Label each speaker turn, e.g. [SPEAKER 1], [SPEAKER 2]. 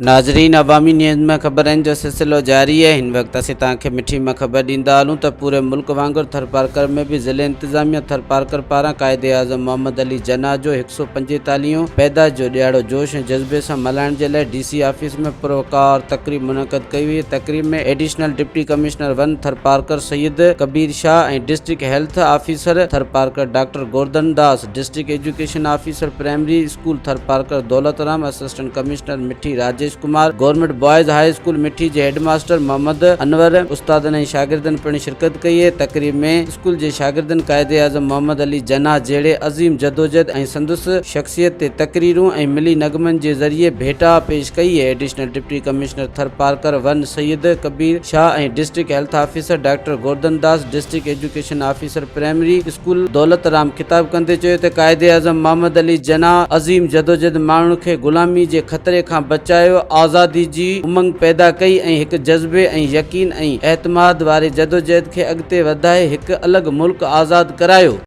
[SPEAKER 1] ناظرين عوامي نيوز ۾ خبرن جو سلسلو جاري آهي هن وقت اسين توهان کي مٺي مان خبر ڏيندا هلون ته پوري ملڪ وانگر ٿرپارڪر ۾ به ضلعي انتظاميه ٿرپارڪر پاران قائد اعظم محمد علي جناح جو هڪ سو پنجيتاليهون پيدائش جو ڏهاڙو جوش ۽ جذبي سان ملهائڻ جي لاء ڊي سي آفيس ۾ پروقار تقريب منعقد ڪئي وئي تقريب ۾ additional deputy commissioner one Tharparkar Syed Kabir Shah ۽ district health officer Tharparkar doctor Gordhan Das district education officer primary school Tharparkar Daulat Ram, assistant commissioner Mithi Rajesh Kumar, government boys high school Mithi جي head master Muhammad Anwar, استادن ۽ شاگردن پڻ شرڪت ڪئي. تقريب ۾ school جي شاگردن قائداعظم محمد علي جناح جهڙي عظيم جدوجهد ۽ سندس شخصيت تي تقريرون ۽ ملي نغمن جي ذريعي ڀيٽا پيش ڪئي. Additional deputy commissioner Tharparkar one Syed Kabir Shah ۽ district health officer doctor Gordhan Das, district education officer primary school Daulat Ram خطاب ڪندي چيو ته قائداعظم محمد علي جناح عظيم جدوجھد ماڻهن کي غلامي جي خطري کان بچايو، آزادي جي امنگ پيدا ڪئي ۽ هڪ جذبي ۽ يقين ۽ اعتماد واري جدوجهد کي اڳتي وڌائي هڪ الڳ ملڪ آزاد ڪرايو.